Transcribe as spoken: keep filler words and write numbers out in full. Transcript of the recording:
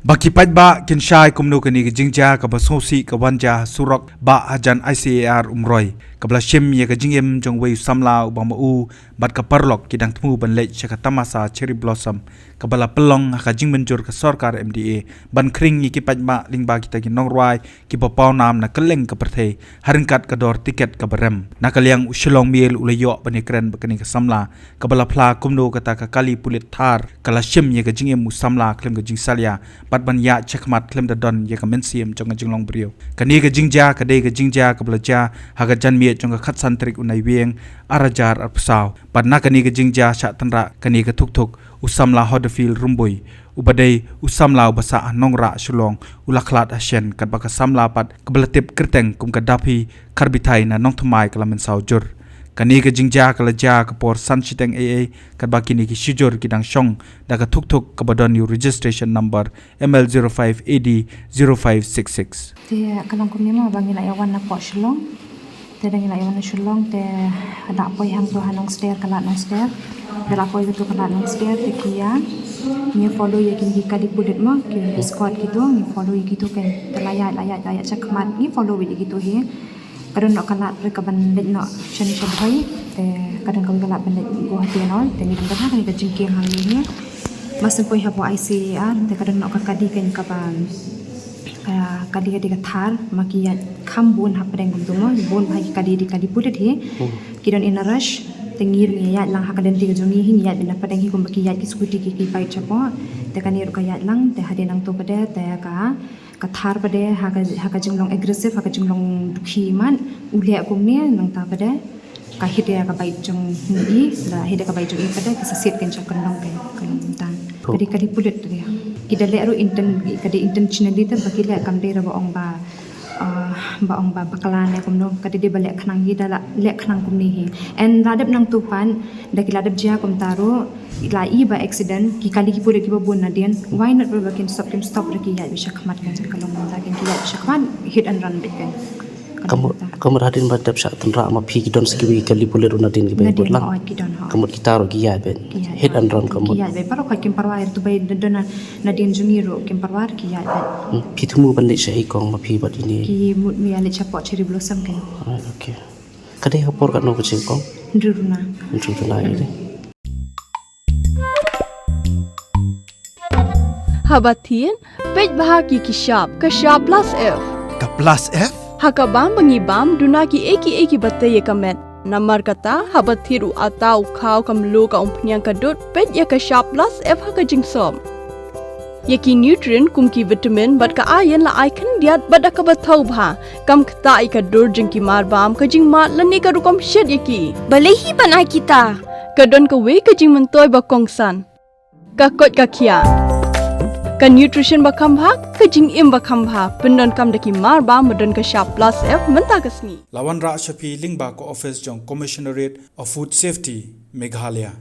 Ba ki paidbah kin shai kumno kane ka jingjia kaba sngewsih ka wan jia surok ba hajan I C A R Umroi, kaba la shim ïa ka jingim jong uwei u samla uba ma u bad ka paralok ki dang thmu ban leit sha ka tamasa Cherry Blossom, kaba la pynlong ha ka jingmynjur ka sorkar M D A ban khring ïa ki paidbah lyngba kita ki nongrwai kiba pawnam na kylleng ka pyrthei ha ryngkat ka dor tiket kaba rem. Na ka liang u Shillong Mail u la ïoh ban ïakren ba kane ka samla kaba la phla kumno kata ka kali pulit Thar ka la shim ïa ka jingim u samla khlem ka jingsalia bad ban ïaid shakhmat khlem da don ïa ka mynsiem jong ka jinglong briew. Kane ka jingjia ka dei ka jingjia kaba la jia ha ka janmiet jong ka khatsan tarik u Naiwieng arhajar arphew saw. Bad na kane ka jingjia shah tynrah kane ka thukthuk, u samla Hodafil Rymbui, uba dei u samla uba sah ha Nongrah Shillong, u la khlad ha shen, katba ka samla pat kaba la tip kyrteng kum ka Daphi Kharbithai na Nongthymmai ka la mynsaw jur. Kane ka jingjia ka la jia ka por san shiteng eiei, katba kine ki shijur ki dang shong da ka thukthuk kaba don ïa u registration number M L zero five A D zero five six six. Te ka long kumne mo ba ngi la ïa wan na pok Shillong. Te da ngi la ïa wan na Shillong te ka la poi hangto ha Nongster, ka lad Nongster. Te la poi kito ka lad Nongster te ki ïa, ngi follow ïa kine ki kali pulit mo, ki escort kito, ngi follow ïa kito, kan te la ïaid, la ïaid, la ïaid shakhmat, ngi follow ïa kito hi. Ka don noh ka lad re kaban leit noh shane sha Bhoi, te ka don kawei ka lad ban leit Guwahati and all, te ngi dang don ha kane ka jingkieng hangne hi. Ba shu poi hapoh I C A R, te ka don noh ka kali kan kaba, ka kali ka dei ka Thar, ma ki ïaid kham bun hapdeng kumto mo, bun bha ki kali, dei kali pulit hi. Ki don in a rush, te ngi ruh ngi ïaid lang ha ka lynti ka jong ngi hi, ngi ïaid beit na pdeng hi kumba ki ïaid ki scooty ki, ki bike shapoh, te kane ruh ka ïaid lang, te hadien nangto pat de, te ka ka Thar pat de ha ka, ha ka jinglong aggressive, ha ka jinglong dukhi mat, u leh kumne, nangta pat de ka hit ïa ka bike jong ngi, la hit ïa ka bike jong ngi pat de, ki sa siat kan sha kyndong kan, kan tan. Ka dei kali pulit de. Ki da leh ruh inten, ka dei intentionally te ba ki leh, kam dei ruh ba ong ba, ah, ba ong ba bakla ne kumno, ka dei dei ba leh khnang hi, da la leh khnang kumne hi. And la dep nangto pat, da ki la dep jia kumta ruh, la i ba accident, ki kali ki pulit kiba bun nadien, why not ba kin stop, kin stop ruh ki ïaid beit shakhmat kan, ka long mynta kan ki ïaid beit shakhmat, hit and run beit kan. Ka long mynta. Ka mut hadien ba dep shah tynrah ma phi ki don sa kiwei ki kali pulit ruh nadien kiba ïaid beit lang. Nadien, oh, ki don, oh. Ka mut kita ruh ki ïaid beit. Ki ïaid. Hit and run ka mut. Ki ïaid beit. Baroh khoit kim parwai ruh, tu ba don na, nadien jong ngi ruh kim parwai ruh ki ïaid beit. Hmm, phi thmu ban leit shaei kong ma phi bad ine? Ki mut ngi ïa leit shapoh Cherry Blossom kan. Alright, okay. Ka dei ha por katno baje kong? Hynriew duna. Hynriew duna ïa dei. Haba thied, peit bha ki ki shap, ka shap plus F. Ka plus F? Ha ka bam ba ngi bam, duna kiei kiei kiba tei ïa ka met. Namar kata, haba thied u atta, u khaw, ka mluh, ka umphniang, ka dud, peit ïa ka shap plus F ha ka jingsop. Ïa ki nutrient kum ki vitamin bad ka iron la ai khyndiat bad da kaba thaw bha. Kam ktah ïa ka dur jong ki marbam, ka jingmad lane ka rukom shet ïa ki. Balei hi ban ai kita? Ka don kawei ka jingmyntoi ba kongsan. Ka koit ka khiah. Ka nutrition ba kham bha, ka jingim ba kham bha. Pyndonkam da ki marbam ba don ka shap plus F mynta ka sngi. La wanrah sha phi lyngba ka office jong Commissionerate of Food Safety, Meghalaya.